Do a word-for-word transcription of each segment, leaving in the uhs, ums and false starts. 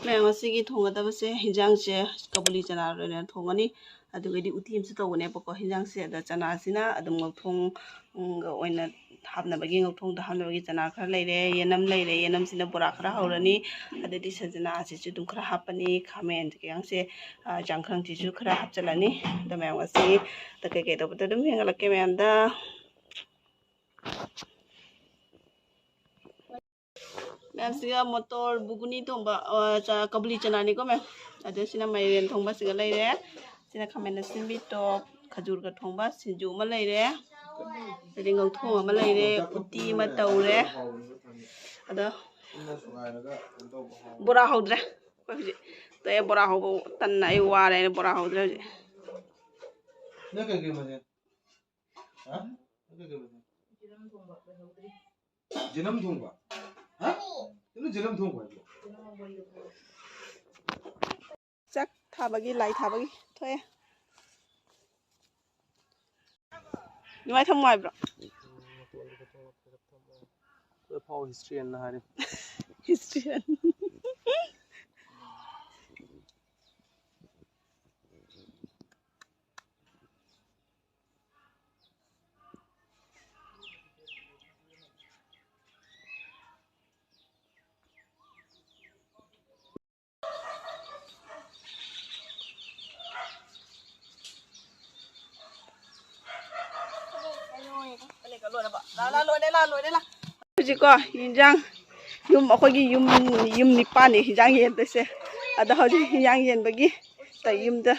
ꯃꯌꯥꯝ, ꯉꯁꯤꯒꯤ ꯊꯣꯡꯒꯗꯕꯁꯦ, ꯍꯤꯟꯖꯥꯡꯁꯦ ꯀꯕꯨꯂꯤ ꯆꯅꯥ ꯑꯣꯏꯅ ꯊꯣꯡꯒꯅꯤ꯫ ꯑꯗꯨꯒꯗꯤ ꯎꯇꯤ ꯑꯃꯁꯨ ꯇꯧꯒꯅꯦꯕꯀꯣ꯫ ꯍꯤꯟꯖꯥꯡꯁꯦ ꯑꯗ ꯆꯅꯥꯁꯤꯅ ꯑꯗꯨꯝ ꯉꯧꯊꯣꯡꯒ ꯑꯣꯏꯅ ꯍꯥꯞꯅꯕꯒꯤ, ꯉꯧꯊꯣꯡꯗ ꯍꯥꯞꯅꯕꯒꯤ ꯆꯅꯥ ꯈꯔ ꯂꯩꯔꯦ, ꯌꯦꯅꯝ ꯂꯩꯔꯦ, ꯌꯦꯅꯝꯁꯤꯅ ꯕꯣꯔꯥ ꯈꯔ ꯍꯧꯔꯅꯤ꯫ ꯑꯗꯩꯗꯤ ꯁꯖꯅꯥꯁꯤꯁꯨ ꯑꯗꯨꯝ ꯈꯔ ꯍꯥꯞꯄꯅꯤ, ꯈꯥꯃꯦꯟ ꯀꯩꯀꯥꯁꯦ, ꯑ, ꯖꯥꯡꯈꯪꯁꯤꯁꯨ ꯈꯔ ꯍꯥꯞꯆꯤꯜꯂꯅꯤ꯫ ꯑꯗꯣ ꯃꯌꯥꯝ, ꯉꯁꯤ ꯀꯩꯀꯩ ꯇꯧꯕꯗ ꯑꯗꯨꯝ ꯍꯦꯟꯒꯠꯂꯛꯀꯦ ꯃꯌꯥꯝꯗ꯫ ꯃꯌꯥꯝꯁꯤꯒ ꯃꯣꯇꯣꯔ ꯕꯨꯒꯨꯅꯤ ꯊꯣꯡꯕ, ꯑ, ꯆ-, ꯀꯕꯨꯂꯤ ꯆꯅꯥꯅꯤꯀꯣ ꯃꯌꯥꯝ꯫ ꯑꯗ ꯁꯤꯅ ꯃꯥꯏꯔꯦꯟ ꯊꯣꯡꯕ ꯁꯤꯒ ꯂꯩꯔꯦ꯫ ꯁꯤꯅ ꯈꯥꯃꯦꯟ ꯑꯁꯤꯟꯕꯤ ꯇꯣꯞ, ꯈꯖꯨꯔꯒ ꯊꯣꯡꯕ ꯁꯤꯡꯖꯨ ꯑꯃ ꯂꯩꯔꯦ꯫ ꯑꯗꯩ ꯉꯧꯊꯣꯡ ꯑꯃ ꯂꯩꯔꯦ, ꯎꯇꯤ ꯑꯃ ꯇꯧꯔꯦ꯫ ꯑꯗꯣ ꯕꯣꯔꯥ ꯍꯧꯗ꯭ꯔꯦ꯫ ꯑꯩꯈꯣꯏ ꯍꯧꯖꯤꯛ ꯇꯣꯛꯑꯦ ꯕꯣꯔꯥ ꯍꯧꯕ꯫ ꯇꯟꯅ ꯑꯩ ꯋꯥꯔꯦ ꯍꯥꯏꯅ ꯕꯣꯔꯥ ꯍꯧꯗ꯭ꯔꯦ ꯍꯧꯖꯤꯛ꯫ ꯅꯪ ꯀꯩ ꯀꯩ ꯃꯊꯦꯜ? ꯍꯥ? ꯅꯪ ꯀꯩ ꯀꯩ ꯃꯊꯦꯜ? ꯌꯦꯅꯝ ꯊꯣꯡꯕ꯫ ꯍꯥ? ꯀꯩꯅꯣ ꯌꯦꯅꯝ ꯊꯣꯡꯕ ꯍꯥꯏꯕꯣ? ꯆꯥꯛ ꯊꯥꯕꯒꯤ, ꯂꯥꯏ ꯊꯥꯕꯒꯤ ꯊꯣꯛꯑꯦ꯫ ꯅꯨꯡꯉꯥꯏ ꯊꯝꯃꯣ ꯍꯥꯏꯕ꯭ꯔꯣ? ꯂꯣꯏ ꯐꯥꯎ ꯍꯤꯁꯇ꯭ꯔꯤꯌꯟꯅ ꯍꯥꯏꯔꯤ꯫ ꯍꯤꯁꯇ꯭ꯔꯤꯌꯟ꯫ ꯍꯧꯖꯤꯛꯀꯣ, ꯌꯦꯟꯖꯥꯡ, ꯌꯨꯝ, ꯑꯩꯈꯣꯏꯒꯤ ꯌꯨꯝ, ꯌꯨꯝ ꯅꯤꯄꯥꯟꯅꯤ ꯍꯤꯟꯖꯥꯡ ꯌꯦꯟꯗꯣꯏꯁꯦ꯫ ꯑꯗꯣ ꯍꯧꯖꯤꯛ ꯍꯤꯟꯖꯥꯡ ꯌꯦꯟꯕꯒꯤ ꯇ-, ꯌꯨꯝꯗ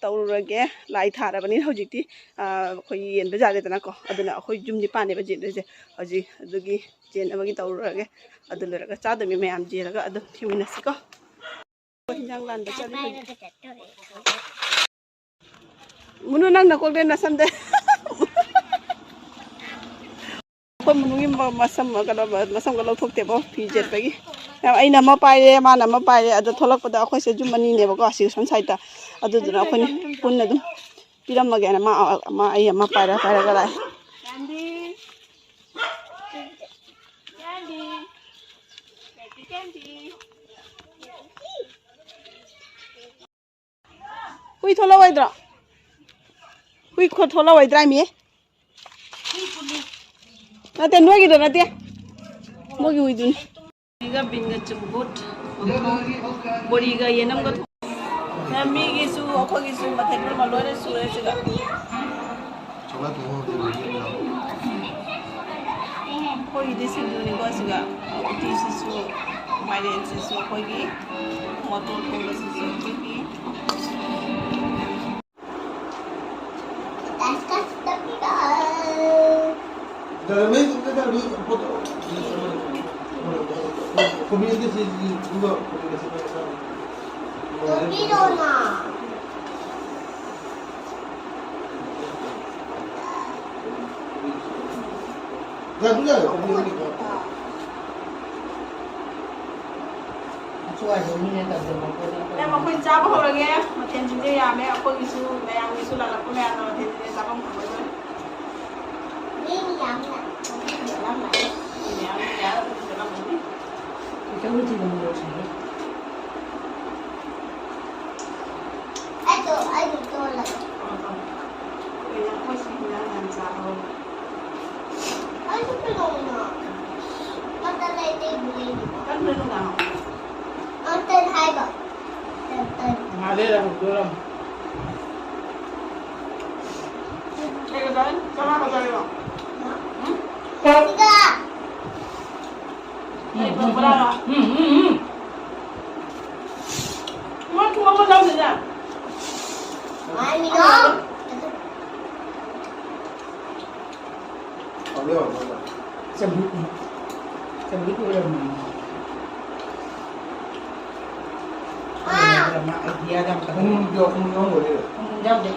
ꯇꯧꯔꯨꯔꯒꯦ꯫ ꯂꯥꯏ ꯊꯥꯔꯕꯅꯤꯅ ꯍꯧꯖꯤꯛꯇꯤ, ꯑ, ꯑꯩꯈꯣꯏ ꯌꯦꯟꯕ ꯌꯥꯔꯦꯗꯅꯀꯣ꯫ ꯑꯗꯨꯅ ꯑꯩꯈꯣꯏ ꯌꯨꯝ ꯅꯤꯄꯥꯟꯅꯦꯕ ꯌꯦꯟꯗꯣꯏꯁꯦ ꯍꯧꯖꯤꯛ꯫ ꯑꯗꯨꯒꯤ ꯌꯦꯟꯅꯕꯒꯤ ꯇꯧꯔꯨꯔꯒꯦ꯫ ꯑꯗꯨ ꯂꯣꯏꯔꯒ ꯆꯥꯗꯣꯏꯅꯤ ꯃꯌꯥꯝ꯫ ꯌꯦꯜꯂꯒ ꯑꯗꯨꯝ ꯊꯦꯡꯃꯤꯟꯅꯁꯤꯀꯣ꯫ ꯍꯤꯟꯖꯥꯡ ꯂꯥꯟꯕ ꯆꯠꯂꯤ ꯍꯧꯖꯤꯛ꯫ ꯃꯨꯅꯨ, ꯅꯪ ꯅꯀꯣꯛꯇ ꯅꯁꯝꯗ꯫ ꯑꯩꯈꯣꯏ ꯃꯅꯨꯡꯒꯤ ꯃ-, ꯃꯁꯝ, ꯀꯩꯅꯣ, ꯃꯁꯝꯒ ꯂꯧꯊꯣꯛꯇꯦꯕꯣ, ꯐꯤ ꯆꯦꯠꯄꯒꯤ꯫ ꯑꯩꯅ ꯑꯃ ꯄꯥꯏꯔꯦ, ꯃꯥꯅ ꯑꯃ ꯄꯥꯏꯔꯦ꯫ ꯑꯗꯣ ꯊꯣꯛꯂꯛꯄꯗ ꯑꯩꯈꯣꯏꯁꯦ ꯌꯨꯝ ꯑꯅꯤꯅꯦꯕꯀꯣ, ꯑꯁꯤ ꯁꯣꯝ ꯁꯥꯏꯗꯠꯇ꯫ ꯑꯗꯨꯗꯨꯅ ꯑꯩꯈꯣꯏꯅ ꯄꯨꯟꯅ ꯑꯗꯨꯝ ꯄꯤꯔꯝꯃꯒꯦꯅ ꯃꯥ, ꯃꯥ ꯑꯩ ꯑꯃ ꯄꯥꯏꯔ, ꯄꯥꯏꯔꯒ ꯂꯥꯛꯑꯦ꯫ ꯀꯦꯟꯗꯤ꯫ ꯀꯦꯟꯗꯤ꯫ ꯀꯦꯟꯗꯤ꯫ ꯍꯨꯏ ꯊꯣꯛꯂꯛꯑꯣꯏꯗ꯭ꯔꯣ? ꯍꯨꯏ ꯈꯣ-, ꯊꯣꯛꯂꯛꯑꯣꯏꯗ꯭ꯔꯥ ꯃꯤ? ꯅꯠꯇꯦ, ꯅꯣꯏꯒꯤꯗꯣ ꯅꯠꯇꯦ꯫ ꯃꯣꯏꯒꯤ ꯍꯨꯏꯗꯨꯅꯤ꯫ ꯕꯤꯟꯒ ꯕꯤꯟꯒ ꯆꯝꯐꯨꯠ, ꯕꯣꯔꯤꯒ ꯌꯦꯅꯝꯒ ꯊꯣꯡ-, ꯃꯤꯒꯤꯁꯨ ꯑꯩꯈꯣꯏꯒꯤꯁꯨ ꯃꯊꯦꯜ ꯄꯨꯝꯕ ꯂꯣꯏꯅ ꯁꯨꯔꯦ ꯁꯤꯗ꯫ ꯑꯩꯈꯣꯏꯒꯤꯗꯤ ꯁꯤꯡꯖꯨꯅꯤꯀꯣ ꯁꯤꯒ꯫ ꯎꯇꯤꯁꯤꯁꯨ, ꯃꯥꯏꯔꯦꯟꯁꯤꯁꯨ ꯑꯩꯈꯣꯏꯒꯤ, ꯃꯇꯣꯟ ꯊꯣꯡꯕꯁꯤꯁꯨ ꯑꯩꯈꯣꯏꯒꯤ꯫ ꯌꯥꯝ, ꯑꯩꯈꯣꯏ ꯆꯥꯕ ꯍꯧꯔꯒꯦ꯫ ꯃꯊꯦꯜꯁꯤꯡꯁꯦ ꯌꯥꯝꯃꯦ꯫ ꯑꯩꯈꯣꯏꯒꯤꯁꯨ, ꯃꯌꯥꯝꯒꯤꯁꯨ ꯂꯥꯛꯂꯛꯄ ꯃꯌꯥꯝꯅ ꯃꯊꯦꯜꯁꯤꯡꯁꯦ ꯆꯥꯐꯝ ꯈꯪꯉꯔꯣꯏ꯫ ꯃꯤ ꯌꯥꯝ ꯂꯥꯛꯑꯦ꯫ ꯃꯤ ꯌꯥꯝ ꯂꯥꯛꯑꯦ꯫ ꯃꯤ ꯃꯌꯥꯝ ꯂꯥꯛꯑꯦ꯫ ꯈꯤꯇꯪ ꯊꯤꯅ ꯃꯣꯔꯣꯛ ꯁꯥꯏ꯫ ꯑꯩꯗꯣ, ꯑꯩꯗꯣ ꯇꯣꯜꯂꯒꯦ꯫ ꯑꯩꯈꯣꯏꯁꯨ ꯍꯤꯟꯖꯥꯡ ꯌꯥꯝ ꯆꯥꯍꯧꯋꯦ꯫ ꯑꯩꯁꯨ ꯀꯩꯗꯧꯔꯤꯅꯣ? ꯃꯇꯟ ꯂꯩꯇꯦ, ꯏꯕꯨꯡꯉꯣ꯫ ꯀꯔꯝꯕ ꯅꯨꯡꯗꯥꯡ? ꯃꯇꯟ ꯍꯥꯏꯕ꯫ ꯃꯇꯟ꯫ ꯉꯥ ꯂꯩꯔ ꯍꯧꯗꯣꯔꯝꯃꯣ꯫ ꯀꯩꯒ ꯆꯥꯏ? ꯆꯅꯥꯒ ꯆꯥꯏꯔꯣ? ꯎꯝ? ꯁꯤꯒ꯫ ꯎꯝ, ꯎꯝ, ꯎꯝ, ꯎꯝ, ꯎꯝ, ꯎꯝ꯫ ꯃꯣꯏ ꯊꯣꯡꯕ ꯂꯧꯗꯣꯏꯅꯦ꯫ ꯃꯥꯏ ꯃꯤꯅꯣ꯫ ꯆꯝꯐꯨꯠꯅꯤ꯫ ꯆꯝꯐꯨꯠ ꯑꯣꯏꯔꯝꯃꯦ꯫ ꯑꯥ꯫ ꯑꯣꯏꯔꯝꯃꯦ꯫ ꯑꯥꯏꯗꯤꯌꯥ ꯌꯥꯝ ꯀꯜꯂꯦ꯫ ꯊꯨꯝ ꯌꯥꯎ-, ꯊꯨꯝ ꯌꯥꯎꯔꯝꯒꯅꯤ꯫ ꯊꯨꯝ ꯌꯥꯎꯗꯦ꯫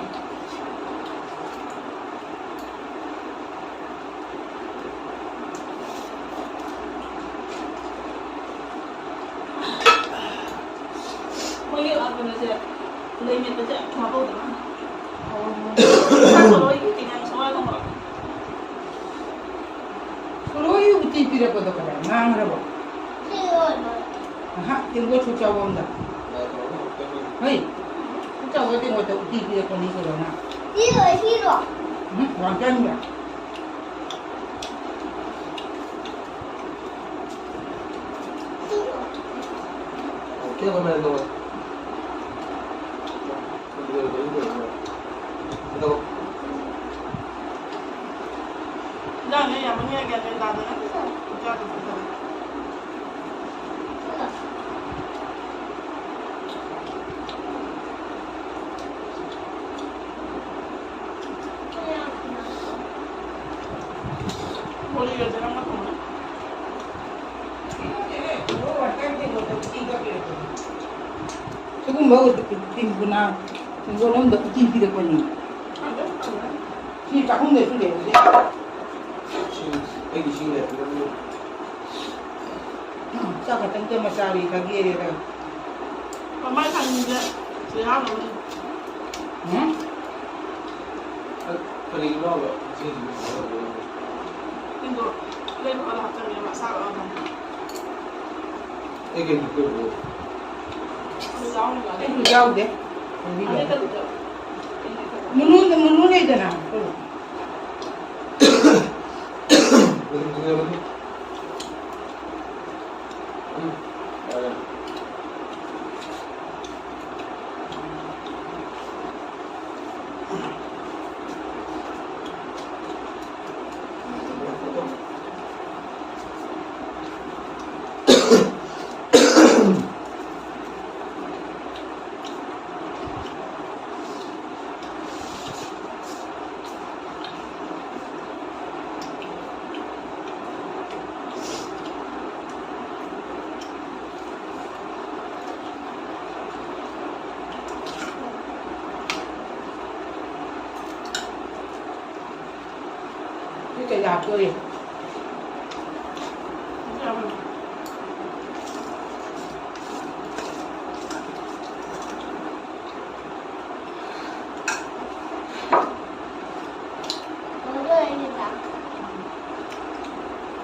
ꯃꯣꯏꯒꯤ, ꯑ, ꯀꯩꯅꯣꯁꯦ, ꯂꯩ ꯃꯦꯠꯄꯁꯦ ꯌꯥꯝ ꯊꯨꯝ ꯍꯥꯞꯄꯧꯗꯕ ꯃꯥꯜꯂꯦ꯫ ꯁꯥ ꯊꯣꯡꯕ ꯍꯩꯇꯦ ꯀꯥꯏꯅ ꯁꯒꯣꯜ ꯊꯣꯡꯕ꯫ ꯊꯔꯣꯏ ꯎꯇꯤ ꯄꯤꯔꯛꯄꯗꯣ ꯀꯗꯥꯏ ꯃꯥꯡꯈ꯭ꯔꯕꯣ? ꯁꯤ ꯂꯣꯏꯔꯦ꯫ ꯑꯍ, ꯇꯦꯡꯀꯣꯠ ꯁꯨꯛ ꯆꯥꯎꯕ ꯑꯝꯗ꯫ ꯍꯩ, ꯁꯨꯛ ꯆꯥꯎ ꯍꯣꯇꯦꯜ ꯍꯣꯇꯦꯜ ꯎꯇꯤ ꯄꯤꯔꯛꯄꯅꯤ ꯀꯩꯗꯧꯅ? ꯁꯤꯔꯣ, ꯁꯤꯔꯣ꯫ ꯎꯝ, ꯌꯥꯝ ꯆꯥꯅꯤꯡꯕ꯭ꯔꯥ? ꯁꯤꯔꯣ꯫ ꯍꯣꯇꯦꯜ ꯑꯃ ꯂꯩꯔꯦ꯫ ꯏꯟꯖꯥꯡꯅꯦ ꯌꯥꯝꯃꯟꯒ꯭ꯔꯦ, ꯒ꯭ꯌꯥꯟ ꯃꯦꯟ ꯇꯥꯗꯅ ꯏꯟꯖꯥꯡꯗꯣ ꯄꯨꯊꯔꯦ꯫ ꯕꯣꯔꯤꯒꯁꯦ ꯅꯪꯅ ꯊꯣꯡꯉꯦ? ꯁꯤꯒꯨꯝꯕ ꯇꯤꯟꯕꯨꯅ ꯍꯤꯡꯒꯣꯜ ꯑꯃꯗ ꯎꯇꯤ ꯄꯤꯔꯛꯄꯅꯤ꯫ ꯁꯤ ꯆꯥꯛꯈꯨꯝꯗꯁꯨ ꯂꯩ ꯍꯧꯖꯤꯛ꯫ ꯁꯤ ꯑꯩꯒꯤ ꯁꯤ ꯂꯩꯔꯝꯒꯅꯤ꯫ ꯆꯥꯛ ꯈꯛꯇꯪ ꯇꯧꯔ ꯃꯆꯥ ꯂꯩ ꯈꯥꯒꯦꯔꯦꯗ꯫ ꯃꯃꯥꯏ ꯊꯥꯡꯖꯤꯡꯁꯦ ꯁꯤ ꯌꯥꯎꯗꯕꯅꯤ꯫ ꯎꯝ? ꯀꯔꯤꯒꯤꯅꯣ ꯍꯥꯏꯕ? ꯁꯤꯁꯤꯕꯨ ꯁꯤꯗ ꯂꯩꯕ꯭ꯔꯣ? ꯁꯤꯡꯗꯣ ꯂꯩꯕ ꯀꯥꯟꯗ ꯍꯥꯞꯆꯟꯕꯤꯔꯝꯕ ꯑꯁꯥꯕ ꯑꯃ꯫ ꯑꯩ ꯀꯩꯅꯣ ꯇꯧꯕ꯭ꯔꯣ? ꯑꯗꯨ ꯌꯥꯎꯔꯝꯒꯅꯤ꯫ ꯑꯩꯁꯨ ꯌꯥꯎꯗꯦ꯫ ꯑꯗꯩ ꯀꯩꯅꯣ ꯇꯧ-, ꯃꯨꯂꯨ, ꯃꯨꯂꯨ ꯂꯩꯗꯅ꯫ ꯁꯤ ꯀꯩ ꯍꯥꯞꯇꯣꯔꯤ?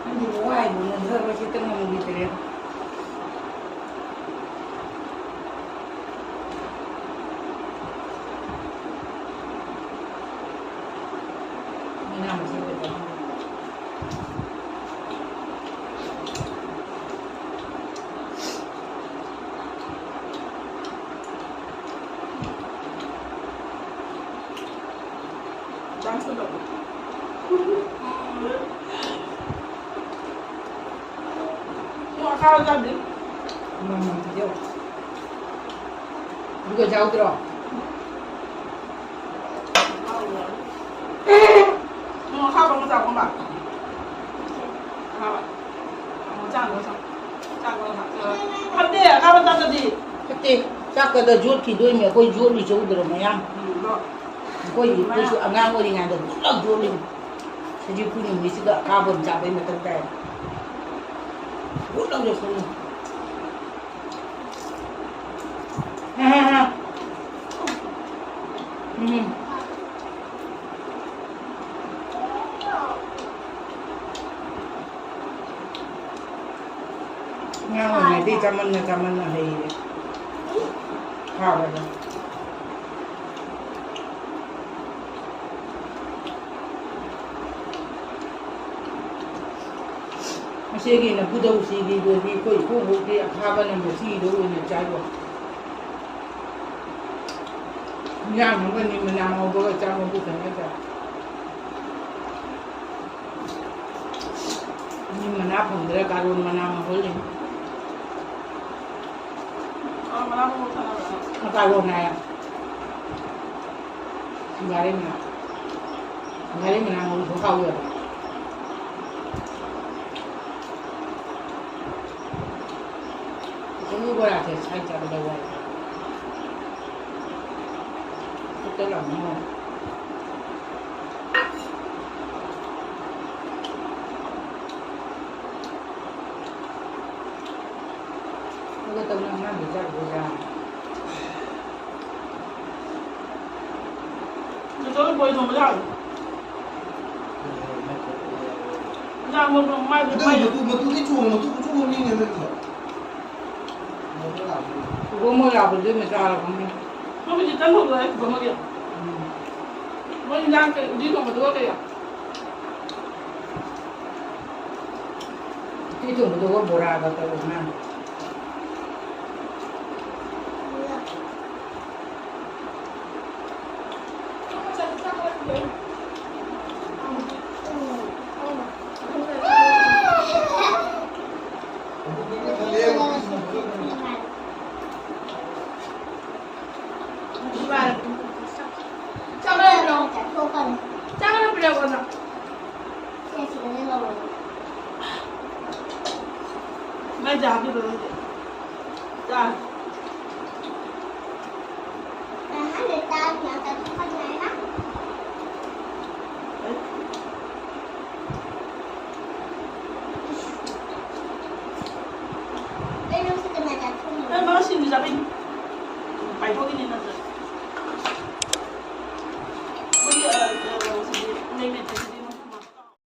ꯅꯪꯗꯤ ꯋꯥꯏꯕꯨ ꯅꯣꯟꯊꯔꯣꯏ, ꯁꯤ ꯇꯪ ꯉꯝꯈꯤꯗ꯭ꯔꯦ꯫ ꯑꯗꯨꯒ ꯌꯥꯎꯗ꯭ꯔꯣ? ꯐꯠꯇꯦ, ꯑꯀꯥꯕ ꯆꯥꯛꯇꯗꯤ꯫ ꯐꯠꯇꯦ, ꯆꯥꯛꯀꯗ ꯌꯣꯠꯈꯤꯗꯣꯏꯅꯦ꯫ ꯑꯩꯈꯣꯏ ꯌꯣꯠꯂꯤꯁꯦ ꯎꯗ꯭ꯔꯣ ꯃꯌꯥꯝ? ꯎꯝ, ꯂꯣ꯫ ꯑꯩꯈꯣꯏ, ꯑꯩꯈꯣꯏꯁꯨ ꯑꯉꯥꯡ ꯑꯣꯏꯔꯤꯉꯩꯗ ꯄꯨꯂꯞ ꯌꯣꯠꯂꯤꯅꯤ꯫ ꯁꯖꯤꯕꯨ ꯅꯨꯃꯤꯠꯁꯤꯗ ꯑꯀꯥꯕ ꯑꯃ ꯆꯥꯕꯩ ꯃꯊꯧ ꯇꯥꯏ꯫ ꯄꯨꯂꯞ ꯌꯣꯠꯁꯜꯂꯤ꯫ ꯎꯝ꯫ ꯑꯉꯥꯡ ꯑꯣꯏꯔꯤꯉꯩꯗꯩ ꯆꯥꯃꯟꯅ ꯆꯥꯃꯟꯅ ꯍꯩꯔꯦ꯫ ꯍꯥꯎꯕꯅꯦ꯫ ꯃꯁꯤꯒꯤ ꯅꯐꯨꯗꯧꯁꯤꯒꯤꯗꯨꯗꯤ ꯑꯩꯈꯣꯏ ꯏꯀꯨꯕꯣꯛꯇꯤ ꯑꯈꯥꯕꯅ ꯃꯆꯤꯗꯣ ꯑꯣꯏꯅ ꯆꯥꯏꯕꯣ꯫ ꯏꯟꯖꯥꯡ ꯑꯃꯒ ꯅꯤꯝ ꯃꯅꯥ ꯉꯧꯕꯒ ꯆꯥꯕꯕꯨ ꯈꯦꯠꯅꯗ꯭ꯔꯥ? ꯅꯤꯝ ꯃꯅꯥ ꯐꯪꯗ꯭ꯔꯦ, ꯀꯥꯔꯣꯟ ꯃꯅꯥ ꯉꯧꯍꯜꯂꯤꯅꯤ꯫ ꯀꯥꯔꯣꯟ ꯍꯥꯏꯌꯦ꯫ ꯁꯤꯡꯒꯥꯔꯩ ꯃꯅꯥ꯫ ꯁꯤꯡꯒꯥꯔꯩ ꯃꯅꯥ ꯉꯧꯕꯁꯨ ꯍꯥꯎꯋꯦꯕ꯫ ꯀꯣꯕꯤ ꯕꯣꯔꯥꯁꯦ ꯁꯥꯏ ꯆꯥꯕꯗ ꯋꯥꯏ꯫ ꯄꯨꯛꯇ ꯂꯥꯎꯅ ꯍꯥꯎꯋꯦ꯫ ꯑꯗꯨꯒ ꯇꯧꯅ ꯑꯉꯥꯡꯗꯤ ꯆꯥꯔꯨꯕ ꯌꯥꯔꯦ꯫ ꯆꯣꯆꯣ ꯕꯣꯏ ꯊꯣꯡꯕ ꯌꯥꯎꯔꯦ꯫ ꯏꯟꯖꯥꯡ ꯃꯣꯠꯄ ꯃꯥꯏꯗ ꯑꯗꯨꯒꯤ ꯃꯥꯏ ꯃꯇꯨ, ꯃꯇꯨꯗꯤ ꯆꯣꯡꯉꯣ, ꯃꯇꯨ ꯆꯣꯡꯉꯣ ꯃꯤꯅꯦ ꯅꯪꯒꯤꯗꯣ꯫ ꯃꯣꯏ ꯂꯥꯛꯄꯗꯨꯗꯤ ꯃꯆꯥ ꯂꯥꯛꯄꯅꯤ꯫ ꯃꯣꯏ ꯍꯧꯖꯤꯛ ꯇꯟ ꯍꯧꯗꯣꯔꯦ ꯊꯣꯡꯕꯒꯤ꯫ ꯎꯝ꯫ ꯃꯣꯏ ꯏꯟꯖꯥꯡ ꯀꯩ, ꯎꯇꯤ ꯊꯣꯡꯕꯗꯨꯒ ꯀꯩ? ꯊꯣꯡꯕꯗꯨꯒ ꯕꯣꯔꯥꯒ ꯇꯧꯔꯒ꯫ ꯃꯩꯗ ꯍꯥꯞꯄꯤꯕ ꯅꯪꯗꯤ꯫ ꯆꯥ꯫ ꯅꯪ ꯃꯔꯣꯏ ꯁꯤꯡꯖꯨ ꯆꯥꯕꯩꯅꯤ꯫ ꯄꯥꯏꯊꯣꯛꯏꯅꯦ ꯅꯪꯁꯨ꯫ ꯃꯣꯏꯒꯤ, ꯑ, ꯑ, ꯍꯧꯖꯤꯛꯀꯤ ꯂꯩꯃꯦꯠꯇꯨꯁꯨ